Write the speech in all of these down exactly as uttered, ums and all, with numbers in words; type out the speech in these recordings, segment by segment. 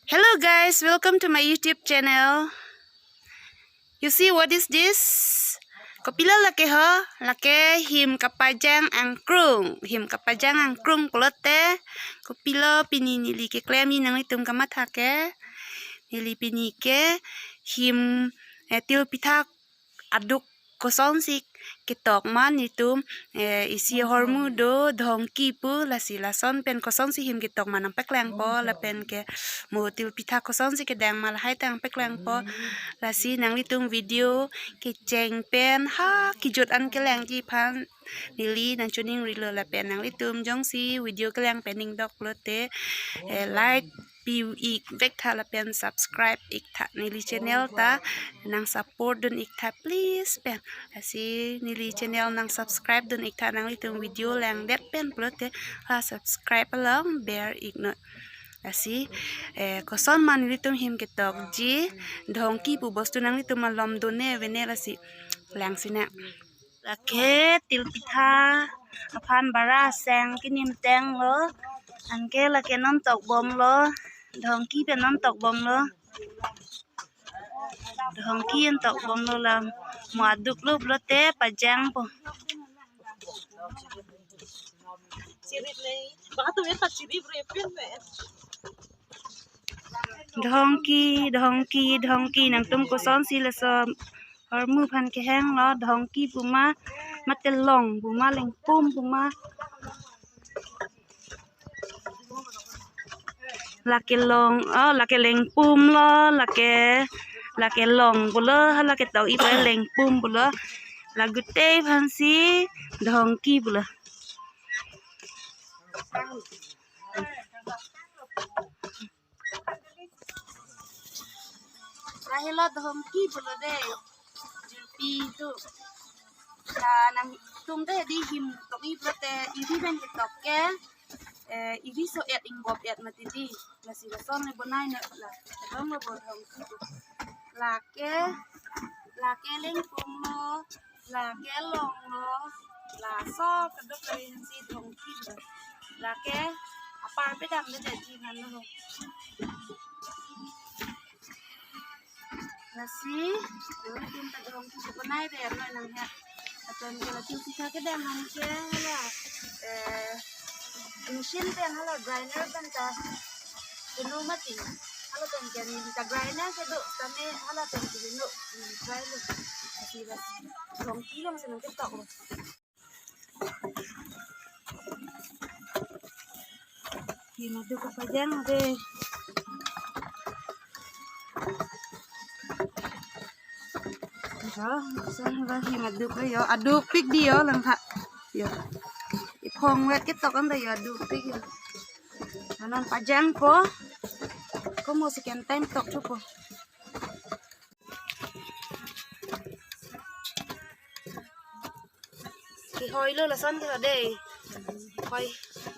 Hello guys, welcome to my YouTube channel. You see what is this? Kopilo lake ho? Lake him kapajang angkrung. Him kapajang angkrung pulote. Kopilo pini neli keklemji nanglitum kamatha ke. Neli pini ke him, eh, til pithak aduk kosonsi ketok ma nelitum, eh, isi ahormu do Dhongki pu, lasi lason pen kosonsi him ketok ma nangpaklangpo, lapen ke mo til pithak kosonsi kedang ma lahai ta nangpaklangpo, lasi nanglitum video kecheng pen ha kejut an kelangji aphan neli nangchiningrilo, lapen nanglitum jongsi video kelang pen ning dok pulote, eh, like pi ik vek tha lapen subscribe ik tha neli channel ta, nang support dun ik tha please pen. Lasi neli channel nang subscribe dun ik tha, nanglitum video langdet pen pulote la subscribe along ber ik non. Lasi, eh, koson ma nelitum him ketokji, Dhongki pu bostu nanglitum malom done vene, lasi langsinang. Lake til pithak aphan bara seng kinim tenglo. Anke lake non tokbomlo. Dhongki pen non tokbomlo. Dhongki pen tokbomlo, la mo aduklo pulote pajangpo. Dhongki, Dhongki, Dhongki, nangtum kosonsi laso ahormu aphan kehanglo, Dhongki pu ma, mate long pu ma, lengpum pu ma. Lake long, oh, lake lengpum lo, lake, lake long pulo, ha lake tok ipo lengpum pulo. La gutei aphansi Dhongki pulo. Lahelo Dhongki pulo de. Jirpi tu. La nangtum de di him tokji pulote iri pen ketok ke, eh, iri so-et ingbop-et mati di. Lasi lason le bonai ne la. Dong lo bo Dhongki tu. Lake, lake lengpum lo. Lake long lo, laso keduk kali si Dhongki lo. Lake apar pedam le jadi ngan lo. Lasi, yo, tim ta Dhongki ko nai re, ano nang ya. Atau mungkin lagi kita ke dengan ke la, eh, machine pen hala grinder pen ta. Inu mati. Hala pen ke ni ta grinder ke do, kami hala pen ke do, grinder. Kasi bas, Dhongki lo masih nang ketok lo. Him aduk kapajang de. Yo, sang la him aduk lo yo, adukpik di yo langtha. Yo. Iphong vet ketok an ta yo adukpik yo. Anon pajangpo. Komo second time tok thupo. Kehoi lo lason ke de. Hoi,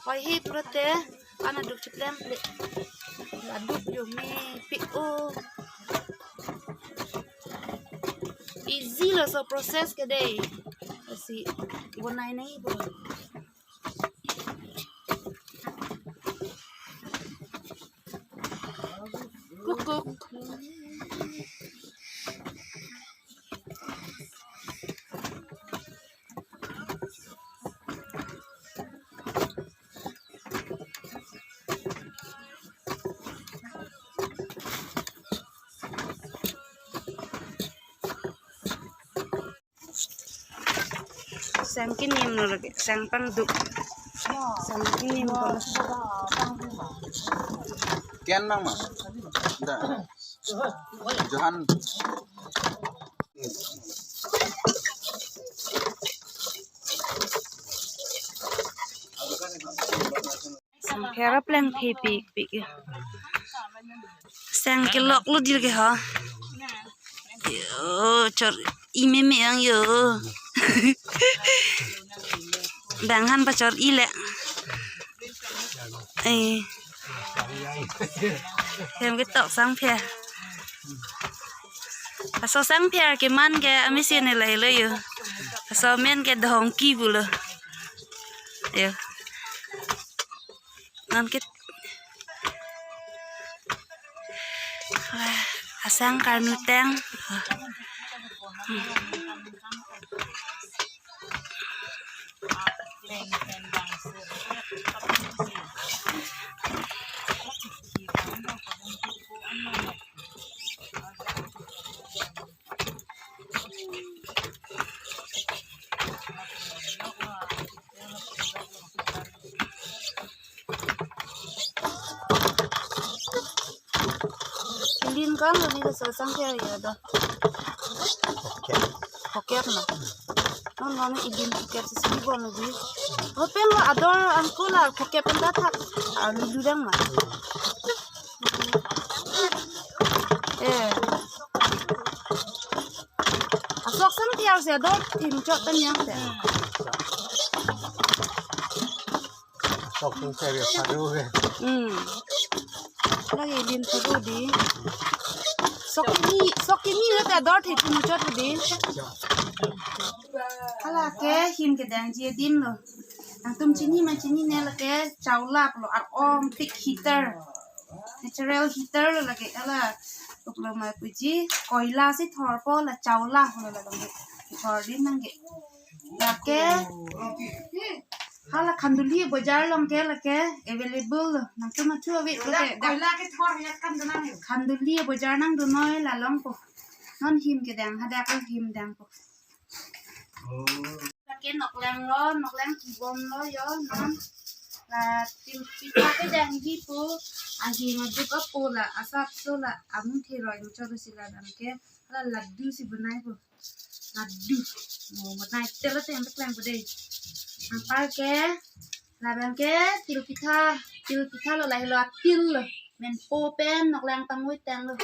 hoi hip lo te. An aduk chiplemple. Aduk yo mepik o. Easy laso process ke de. Lasi bonai nai bo. Kukuk. Seng kinim lo lake, seng pangduk. Seng kinim lo. Ken mang ma? Da. Johan. Seng pher apleng thepikpik. Seng kelok lo dir ke ho. Yo, chor-i meme ang yo. Bang han pachor-i le. Eh. Hem ketok seng pher. Laso seng pher keman ke amisi ne lahelo yo. Laso amen ke Dhongki pulo. Yo. Nang ke Asang karnuteng. Ilin kan lo ni, kesasang ke ya do. Oke. Oke na. Non non ilin oke si si bon lo di. Open lo ador angkula oke pen datha. Alu durang ma. Eh. Asok sang tiar si ador tim chok kan yang te. Sok tung seri padu ke. Hmm. Lagi din padu di. Sok kimi, sok kimi lo ta dor the tum chot di. Hala ke him kedangji adim lo. Nangtum chini ma chinine, lake chaula lo, ar-ongpik heater. Natural heater lo lake, hala. Tuk lo ma puji koila si thorpo, la chaula lo la dong. Thor din nangke. Lake hala Khanduli bojar along ke lake available lo. Nangtum athu ave lo ke. Koila ke thor ya kan dana. Khanduli bojar nangdun noi la along ko. Non him kedang, hadak lo him dang ko. Lake nokleng lo, nokleng kibom lo yo non. La tilpitha kedangji pu. Ahi ma duk apo la asap so la amu theroi muchot si la dang ke. La laddu si bonai po. Laddu. Mo bonai telo teng kleng po dei. Anpar ke labang ke tilpitha, tilpitha lo, lahelo atil lo. Menpo pen nokleng tangui teng lo.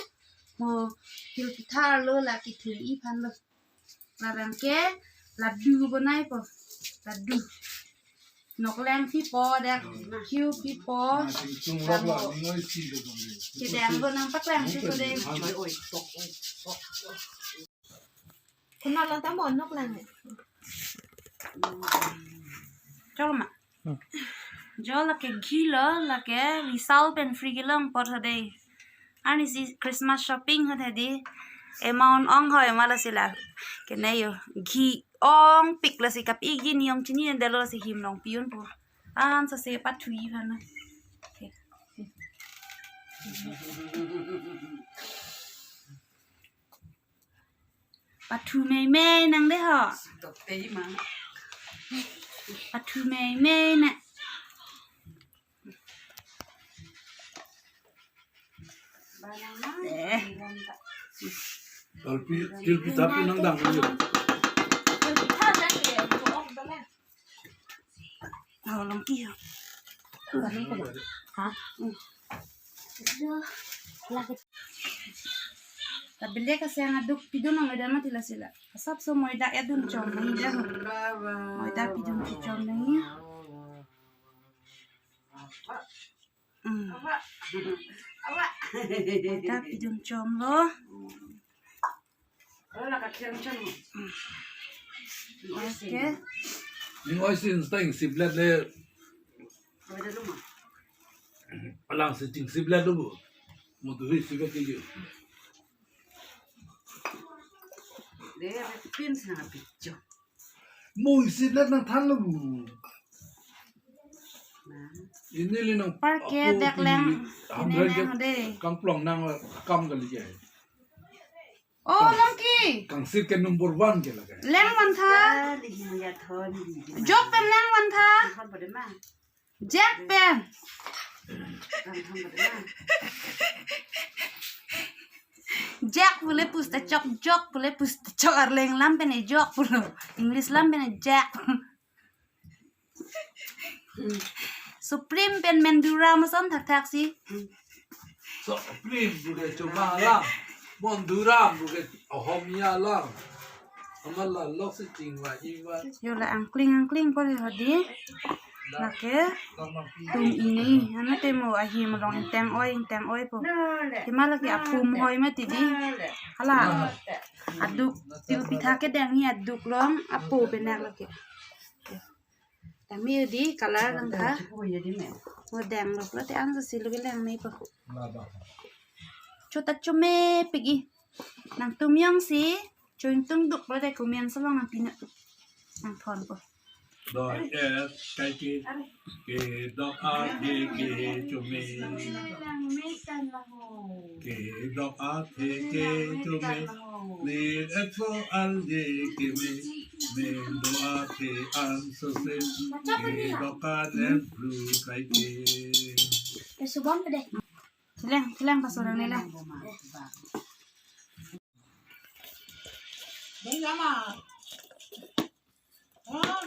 Mo tilpitha lo la kithum-i aphan lo. Labang ke laddu bonai po. Laddu. Nokleng pipo, dak kiu pipo. Kedang bo nangpaklangsi po dei. Kuna lang tamo nokleng. Chok ma. Hmm. Jo lake ghee lo, lake Vishal pen free kelong apot ho dei. Arnisi Christmas shopping ho dei. Amount ong hoi ma lasi la. Kene yo. Ghee ongpik lasi kap-i ghee ni ong chini delo lasi him long pi-un po. An sa se pathu-i aphan na. Okay. Pathu meimei nang dei ho. Dok tei ma. Pathu meimei na. Eh. Tilpi, tilpitha pi nangdang ko. Tilpitha dang ke, ko ok dala. Oh, long ki ho. Ha? Hmm. Lagi. Tabile ka siang aduk pidun nang ada mati la sila. Asap so moida ya dun chom nang ida ho. Moida pidun chom nang ya. Hmm. Moida pidun chom lo. Okay. Ning oi sin stang siblet le. Alang si ching siblet lo bu. Mo tu hi siblet ke yo. Dei, pin sa picho. Mo siblet nangthan lo bu. Ini li nang. Anpar ke ako dak ti leng, ham ini leng dei. Kangplong nang kam kali ya. Oh, long ki. Kangsir ke number one ke lake. Leng van tha. Jok pen leng van tha. Jek pen. Jek pule pusta chok, jok pule pusta chok, Arleng lam pen ejok pulo. English lam pen ejek. Supreme pen Mandura mason thakthak si. Supreme bu ke Choma alam, Mandura bu ke Ohomia alam. Amat la lok si chingvai-i va. Yo la angkling angkling pore ho dei. Lake tum ini, ano te mo ahi malong ingteng oi, ingteng oi po. Kima lake apum hoi mati dei. Hala aduk tilpitha kedang hi aduk long apo benak lake. Tame dei color lang ha. Mo dang lo pulote an si lo ke lang nangpo. Chota chomepik-i. Nangtum jongsi choingtung duk lo de comment section along nangpi nang. Nangthonpo. Doi et kaike, kedok athe kechome. Kedok athe kechome. Lir etso arje keme. Mendo athe ansose. Kedok anem bru kaike. Subon pe de. Silang, silang pasurang nila. Dong ama. Ah.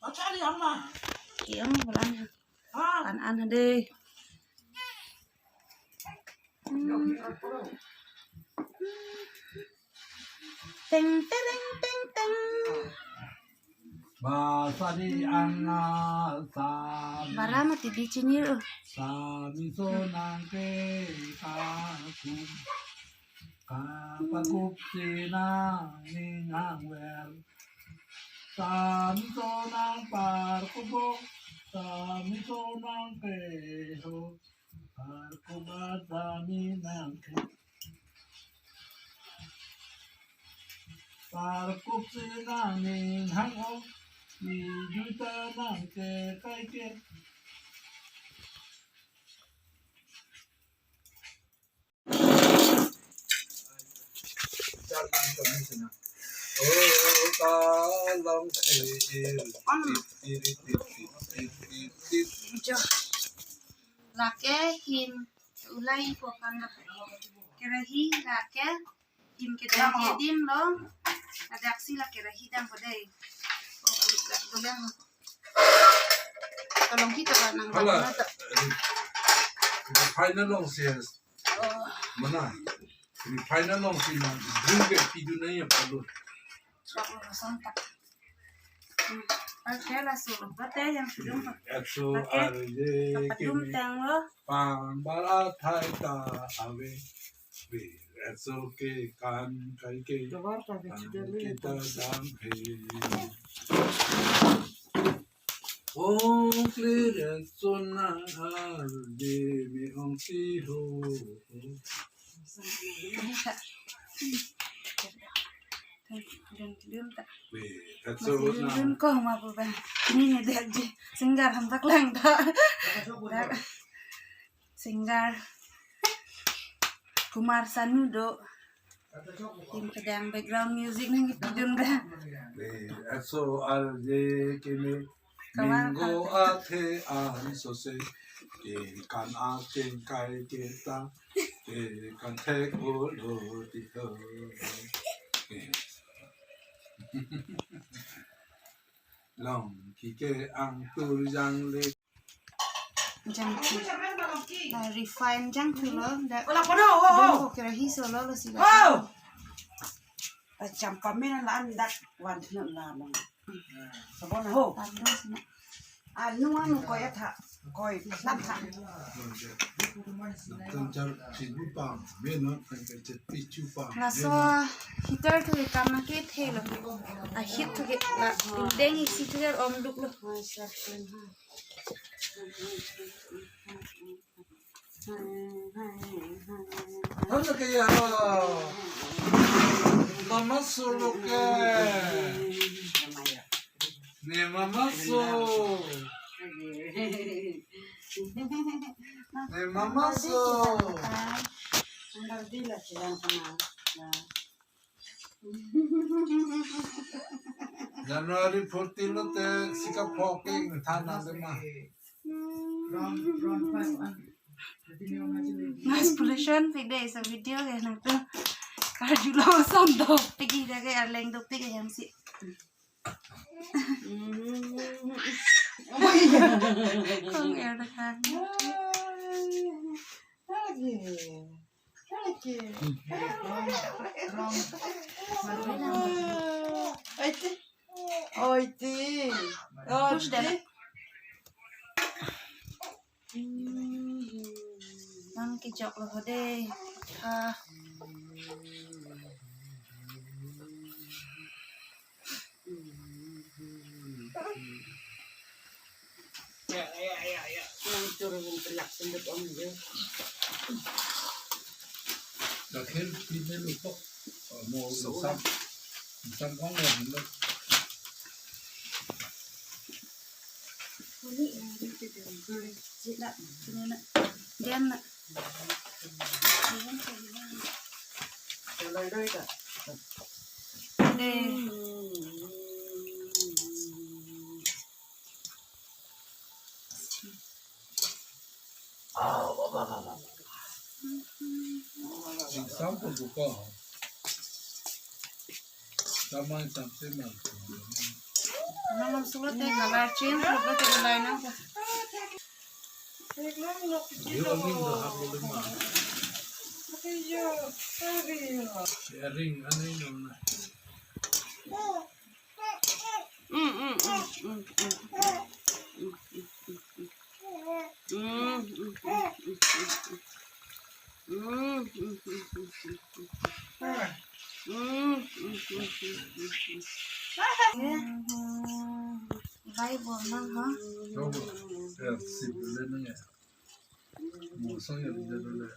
Pachali ama. Kiang bulan. Ah. An an deh. Hmm. Teng tereng teng teng. Ba sari anga sa. Bara mati di chinir. Sami sonang ke kakum. Kapakup sinang ning hangver. Sami sonang parkubo. Sami sonang keho. Parkuba sami nang ke. Parkup sinang ning hang o, ijuta nang ke kaike. Oh, kalang sir. Jo. Lake him ulai po kan kerahi lake. Him kedang ke dim lo. Adak si la kerahi dang ko dei. Oh, alu dak ko dang. Tolong kita ba nang. Hala, ba na ta. Final long si. Oh. Mana? Final long si na. Bring back pidu na ya palu. Sok lo sontak. Hmm. Oke, langsung. Bate yang belum. Etso arje keme. Kapadum tang lo. Pambar athai ta ave. Be, etso ke kan kaike. Kabar ta kan kita dam he. Oh, clear etso nang arje me ong si ho. Dun, dun, dun, ta. Be, etso nang. Dun ko ma bu ba. Ini ni dia je. Singer hamtak lang ta. Singer Kumar Sanu do. Him kedang background music nangkepidun ra. Be, etso arje keme. Kawan minggo athe ansose. Ke kan aken kaike ta. Ke kan thek o lo ti ho. Ke. Long kike angtur jang le. Jangthu. Ah, refine jangthu lo. Da. Ola kono, ho, ho. Dong ko kerahi solo lo sila. Ho. Ah, champa mena la an dak wan thun la long. Sabon ho. Anu anu koi atha. Koi lam tha. Laso heater thu ke kam nangkethe lo. A heat thu ke la indeng isi thu ke om duk lo. Hana ke ya. Mama solo ke. Ne mama so. Ne mama so. January fourteen lo te sika phok ke than nang de ma. Mas pollution pik de sa video ke nangtum. Karjulo son do pik de ke arleng do pik ke yang si. Kong er de kan. Oi ti. Oi ti. Oi ti. Nangkejok lo ho de. Ha. Ya, ya, ya, ya. Nang cur. Lakhir pine lupo. Mo sam. Sam kong ya hilo. Ini, ini, ini, ini. Jina, jina. Dian na. Ini. Example ko ka. Tama example na. Nang surat te color change ko te lai na. Yo aning do hap lo lima. Sharing anai no na. Vai bom nang ha. Yo, ya, sip le nang ya. Mo sang ya le le.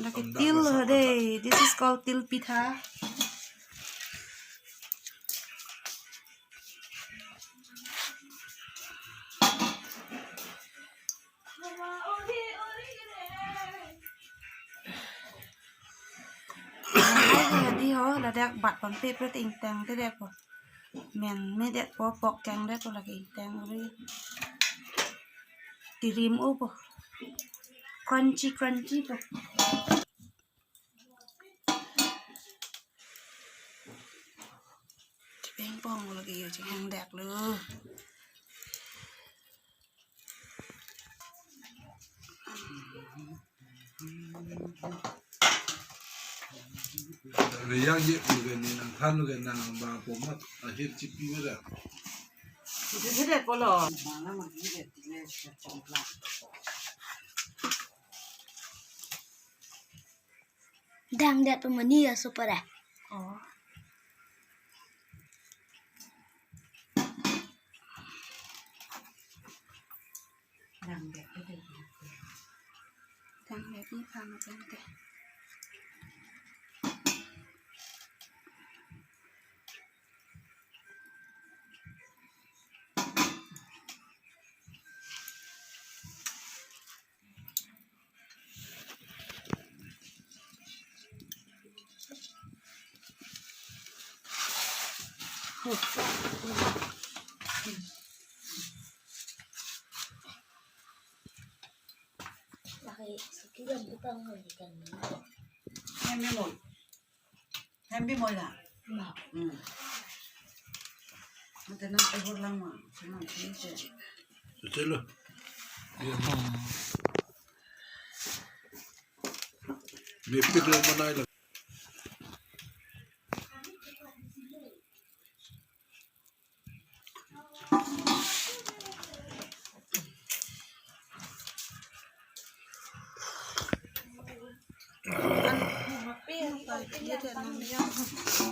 Lake til ho dei. This is called til pitha. Ai, hadi ho, ladak bat pampe pret ingtang te dek po. Men me dek po, pok keng dek po lake ingtang ri. Tirim o po. Crunchy, crunchy po. Chipeng pong lagi yo, chihang dak lo. Riyak ye, mungkin ni nang than, mungkin nang ba pomat, ahir chipi mera. Itu sudah polo. Dang det pemeni ya super ya. Oh. Dang det itu. Dang det ni pang kan te. Hembi moi la. Hmm. Ante nang ehor lang ma. Nang sini se. Betul lo. Iya. Mepik lo manai lo.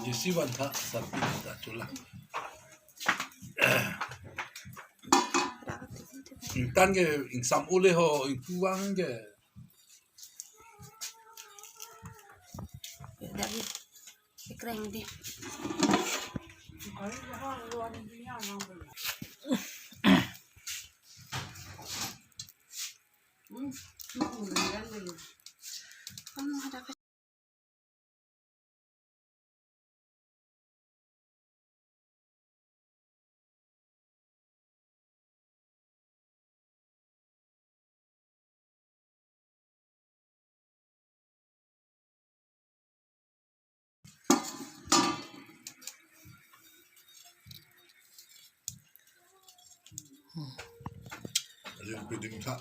Jisi van tha sapi ta chula. Ingtan ke ingsam ule ho ingpu vang ke. Dak di. Ikreng di. Hmm, hmm, hmm, hmm. Kamu ada Ajo piding tha.